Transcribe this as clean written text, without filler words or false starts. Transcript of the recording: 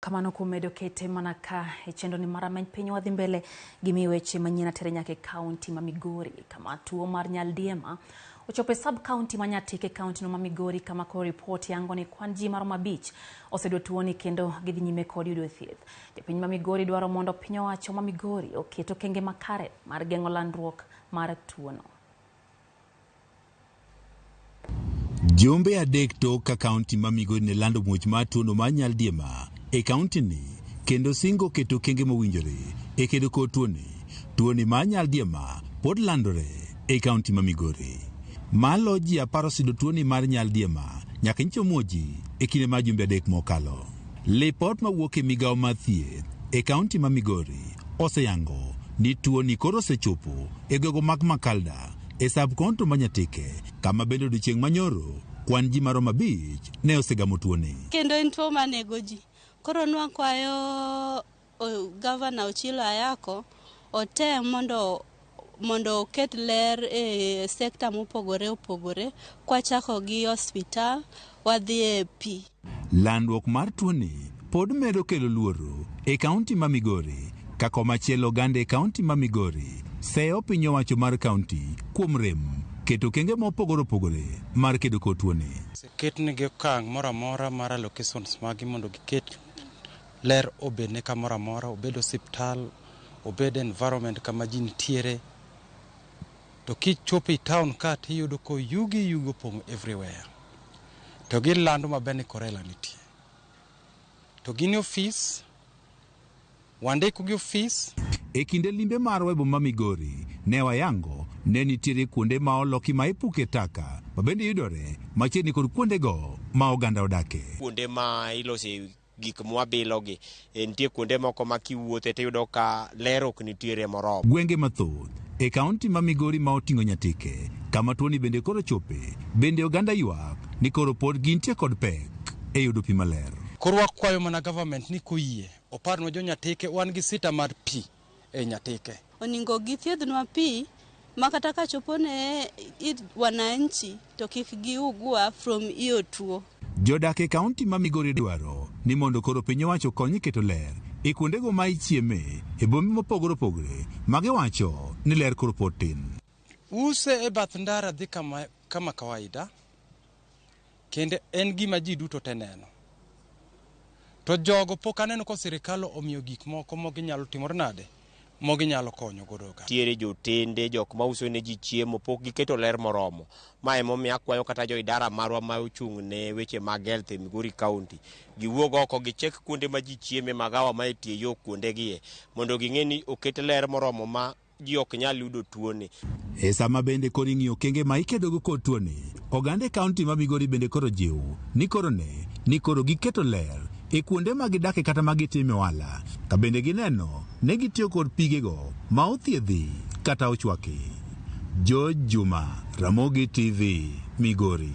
Kamano kuom medo kete mana ka e chenro ni mar rameny piny wadhi mbele gi miyo weche manyien atere nyaka e kaunti ma Migori kama tuo mar nyaldiema ochopo e sub kaunti ma Nyatike e kaunti no ma Migori kama koro ripot yango ni kwan ji maromo 5 oseyudo tuoni kendo gidhi nyime kod yudo thieth. Jopiny ma Migori dwaro mondo piny owacho ma Migori oket okenge makare mar geng'o landruok mar tuono. Jumbe 3 tok ka kaunti ma Migori ne lando muoch mar tuono mar nyaldiema e kaunti ni kendo singo keto okenge mowinjore e kedo kod tuoni. Tuoni mar nyaldiema pod landore e kaunti ma Migori. Malo ji 10 oseyudo tuoni mar nyaldiema nyaka nyicho muoji e kinde mar jumbe 3 mokalo. Lipot mawuok e migawo mar thieth e kaunti ma Migori oseyango ni tuoni koro osechopo e gwego mag Makalda e sub-county ma Nyatike kama bende odiochieng' manyoro kwan ji maromo 5 ne osegamo tuoni. Kendo en tuo manego ji. Koro nwakwayo Gavana Ochilo Ayako otem mondo oket ler e sekta mopogore opogore kwachako gi osiptal wadhi e pi. Landruok mar tuoni pod medo kelo luoro e kaunti ma Migori ka komachielo oganda e kaunti ma Migori seyo piny owacho mar kaunti kuom rem keto okenge mopogore opogore mar kedo kod tuoni. Ketnegi okang' moro amora mar allocations magi mondo giket ler obedne kamoro amora, obed osiptal, obed environment kama ji nitiere. To kichopo e town ka tiyudo ka yugi yugi opong'o everywhere. To gilando maber ni Korela nitie. To gin e ofis, wandiko gi ofis. E kinde limbe marwa e boma Migori, ne wayango ne nitiere kuonde ma oloki ma ipuke taka ma bende yudore machiegni kod kuondego ma oganda odake. Kuonde ma ilose gik mwabilogi, nitie kuonde moko ma kiwuothe tiyudo ka ler ok nitiere moromo. Gwenge mathoth e kaunti ma Migori ma oting'o Nyatike, kama tuoni bende koro chope, bende oganda ywak ni koro pod gintie kod pek e yudo pi maler. Koro wakwayo mana government ni koyie oparnwa jo Nyatike, wan gi sita mar pi e Nyatike. Oningo githiedhnwa pi ma kata ka chopo ne wananchi to kik giugua from iyo tuo. Jodak e kaunti ma Migori dwaro ni mondo koro piny owacho okony e keto ler e kuondego ma ichieme e bombe mopogore opogore ma giwacho ni ler koro pod tin. Use e bath ndara dhi kama kawaida kendo en gima ji duto te neno. To jogo pok aneno ka sirikal omiyo gik moko ma ginyalo timore nade, ma ginyalo konyo godo ka. Nitiere jotende, jok ma uso ne ji chiemo, pok giketo ler moromo. Ma emomiyo akwayo kata jo idara marwa ma ochung' ne weche mag health e Migori County, giwuog oko gichek kuonde ma ji chieme, magawa ma e tie yo kuondegie, mondo ging'e ni oket ler moromo ma ji ok nyal yudo tuoni. E sama bende koro ing'iyo okenge ma ikedogo kod tuoni, oganda e kaunti ma Migori bende koro jiw ni koro ne ni koro giketo ler e kuonde ma gidake kata ma gitime ohala, ka bende gineno ne gitiyo kod pigego ma othiedhi kata ochwaki. George Juma, Ramogi TV, Migori.